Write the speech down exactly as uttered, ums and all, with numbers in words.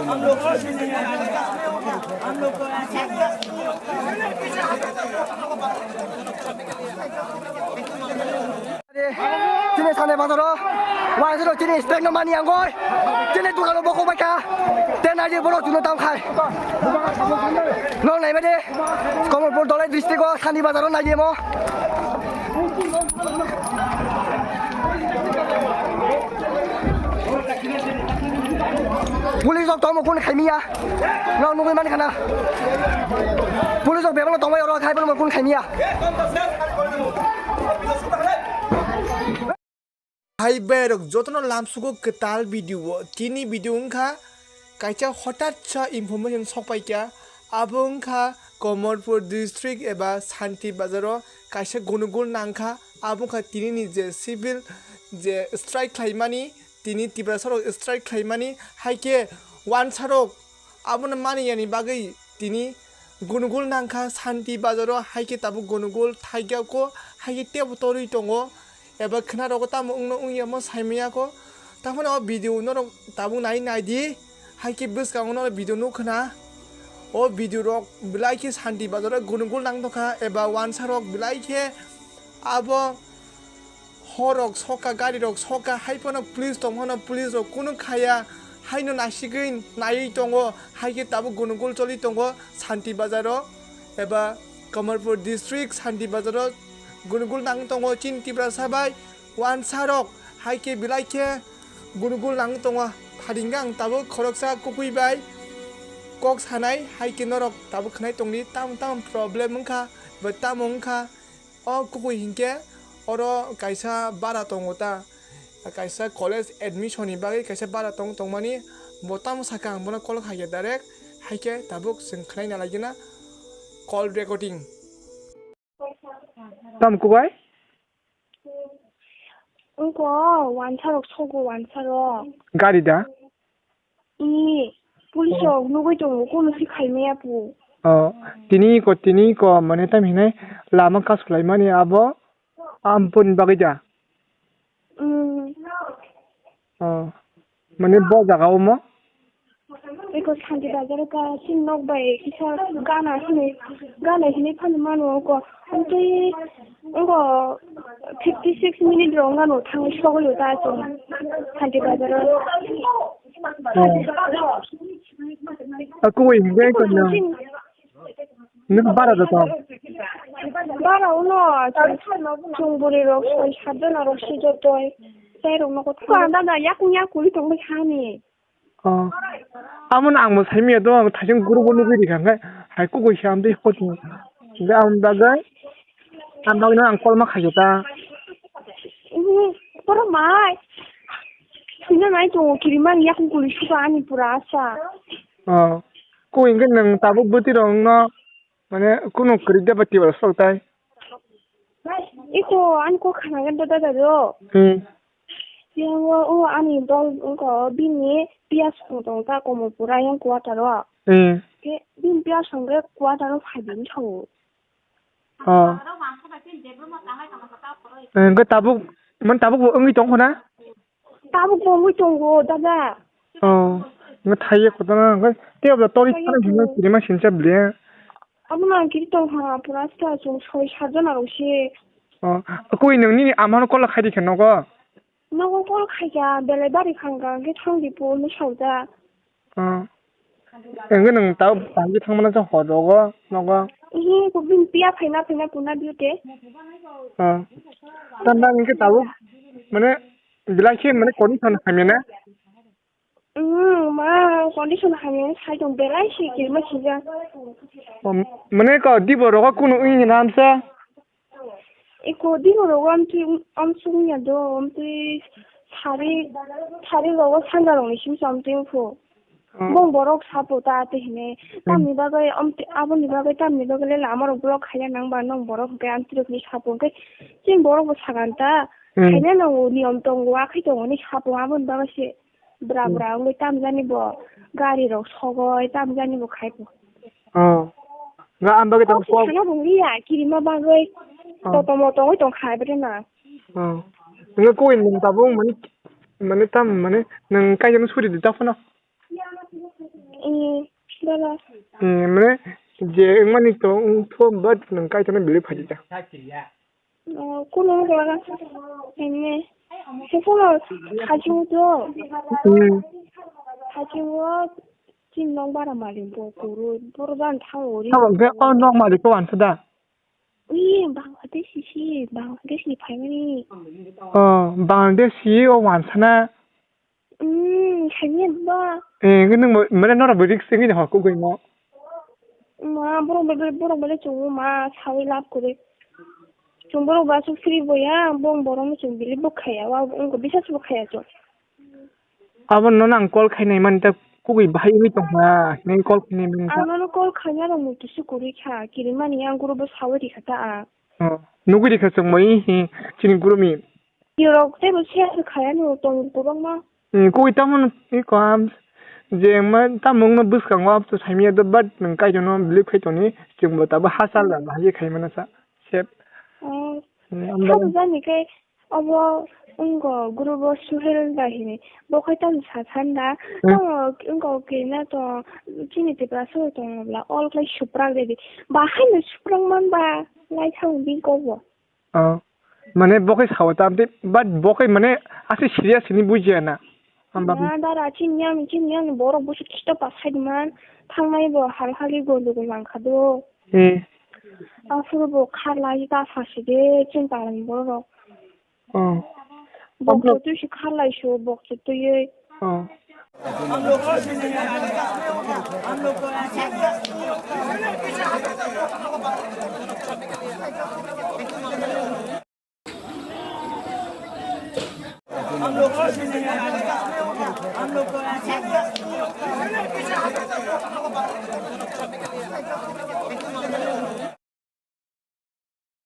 Chini sani bazaro, waisano chini strike no mani angoi, chini dukano bokok baikha, te naidi borok chwngno tam khai. Nong naiba de, Kamalpur Dholai district o sani bazaro naidi mo. Police rok tongmo kun khaimiya. Nong nugui mani khana. Police rok bebak no tongbai oro khai bono kun khaimiya. Hai berok jotono lamsugo kwtal video o. Tini video wngkha kaisa hotat sa information sokpaikha. Abo wngkha Kamalpur district eba Santi bazaro kaisa gonogol nangkha. Abo wngkha tinini je civil je strike khlaimani, tini Tiprasa rok strike khlaimani, hai khe wansa rok abono maniyani bagwi tini gonogol nangkha Santi bazaro, hai khe tabuk gonogol thaigya ko, hai khe tebo torwi tongo, eba khna rogo tamo wngno wngya mo saimanya ko. Taphano o video norok tabuk nai naidi, hai khe bwskango norok video nukha na. O video rok belai khe Santi bazaro gonogol nang tongkha, eba wansa rok belai khe abo horrok soka, garirok soka, hai phano police tong phano police rok kunu khaya, haino nasigwi naiwi tongo, hai khe tabuk gonogol choli tongo Santi bazaro eba Kamalpur district Santi bazaro gonogol nang tongo chini Tiprasa bai wansa rok, hai khe belai khe gonogol nang tongo. Phadingkha ang tabuk khoroksa kukui bai kok sanai, hai khe norok tabuk khnai tongdi tam tam problem wngkha ba tamo wngkha. O kubui hinkhe oro kaisa bara tongo ta, kaisa college admission ni bagwi kaisa bara tong tongmani, bo tamo sakha ang bono call khaikhe direct, haikhe tabuk chwng khwlai nalaigwna call recording. Tamo kubai? Wngkha, wansa rok sogo, wansa rok. Gari da? Ee, police rok nugui tongo, kuno si khaimaya po. Oh, tini ko, tini ko, mane tam hinai lama kas khlaimani abo, am pun bagwi da? Mm. Oh, mane bo jaga o mo? Eko Santi Bazar ka sin nok bai kisa gana hinui, gana hinui phano mano ko. Amtui ngo fifty six minute rok ngano thangwi sogwi ta chwng Santi Bazar o. Oh. Aku wai hingke ko nang. Nang bara da tong. Bara uno chwng buri rok soi sat jona rok si jotoi. Tei rok nogo thang. Ko anda da yakung yakung tong bai hani. Oh. Amo no ang bo saimanya do, ang thaising group o nugwi rikha hwnkhe hai kukui se amtwi hot hwnkhe ang bagwi, ang bagwi no ang call ma khaikhe ta. Ihi, borok mai. Sina nai tongo, kirimani yakung kului suka ani pura asa. Oh. Koi hwnkhe nwng tabuk bwtwi rok no Mane kunu kwrwi da ba tibar sok tai. Iko ani kok khana gan da da do. Hmm. Yang o ani dol ko bini pias ko tong ta komo pura yang quarter o. Hmm. Ke bini pias song ke quarter o phai din tho. Oh. Hwnkhe tabuk, man tabuk bo wngwi tong kho na? Tabuk bo wngwi tongo, dada. Oh, wngkha thaiya kotorma, wngkha tei bo tori thaiya phano hino to. Kirima sincha ble. Abono ang kiri tong ha, pura sita chwng soi sat jona rok se. Oh, koi nwng nini amano call khai di khe nogo? Nogo call khaikha, belai bari khangkha, hwnkhe thang di po, hwnwi saoda. Ah. Engke nwng tao tangwi thangmano se hor rogo nogo. Ihi, ko bini piya phaina phaina puna biyo te. Ah. Tanda engke tao mane belai khe mane condition hamya na? Hmm, ma condition hamya sai tong belai se kirima sijak. Oh, mane ko dibo rogo kunu wi hinamsa? Eko dino rogo amtwi amsung ya do, amtwi sari, sari rogo sanja rokni simi amtwi wngkho. Hmm. Bong borok sapo ta ate hine. Hmm. Tamni bagwi amtwi, aboni bagwi tamni bagwi le lama rok block khaina nang ba nong borok hwnkhe amtwi rokni sapo hwnkhe chini borok bo sagan ta. Hmm. Khaina nango niyom tongo, akhai tongo hinwi sapo aboni bagwi se. Bra hmm. Bra wngwi tamjani bo gari rok sogoi tamjani bo khai po. Oh. Nga ang bagwi tang kok. Sana bung liya kirima bagwi. Oh. Toto moto wngwi tong khai bwrwi na. Oh. Nga koi nwng tabuk mani mani tam mani nwng kaijak suri di ta phano. Hmm, dada. Hmm, mane je wngmani to wngtho, but nwng Kaitorno belai phaidi ta. Oh, kuno wngkha, ini sephuru haching to. Hmm. Haching o chini nok bara malik bo kuru, boro jani thango ri. Sabo hwnkhe o nok malik khe wansa da? Ui, Bangladesh si, Bangladesh ni phaimani. Oh, Bangladesh si o wansa na? Hmm, hamya ba. Eh, nwng bo, mane norok bo risk wngwi ho kugui mo. Ma, borok bai, borok bai le chungo ma, sawi lab kuri. Chwng borok ba aswk free bo ya, bo borok no chwng believe bo khaya, wa wngkha bisas bo khaya chwng. Abo no nang call khainai mani ta kugui bahai wngwi tongkha, hinwi call khainai mani ta. Ang nono call khaina rok muitu se kwrwi kha, kirimani yang group o sawi rikha ta ang. Oh, nugui rikha chwng moi hi chini group ni. Yorok teibo share khaiyani bo tongo kwbangma. Hmm, koi tamo ni kaham je ma tamo wngma bwskango abo to saimanya do, but nwng Kaitorno believe khai toni, chwngbo tabo hachal da bahai khe khai mano sa sep. Oh. Hmm, amo sabo jani khe obo wngkha group o Suhel da hini. Bo khai tamo sa san da. Hmm. Tamo wngkha khe na to chini Tiprasa tongo bla all khlai suprak redi. Bahai no suprak man ba lai thang bini kok bo. Oh, mane bo khe sao ta, amtwi, but bo khe mane aswk serious hinwi bujiya na. Hamba na dara, chini yang, chini yang borok busu kista pasai man, thangnai bo hal hali gondogol langkha do. Eh. Aswk bo kharlai ta sasi de, chini talani borok. Oh. Bok chotwi si kharlai so, bok chotwi. Oh.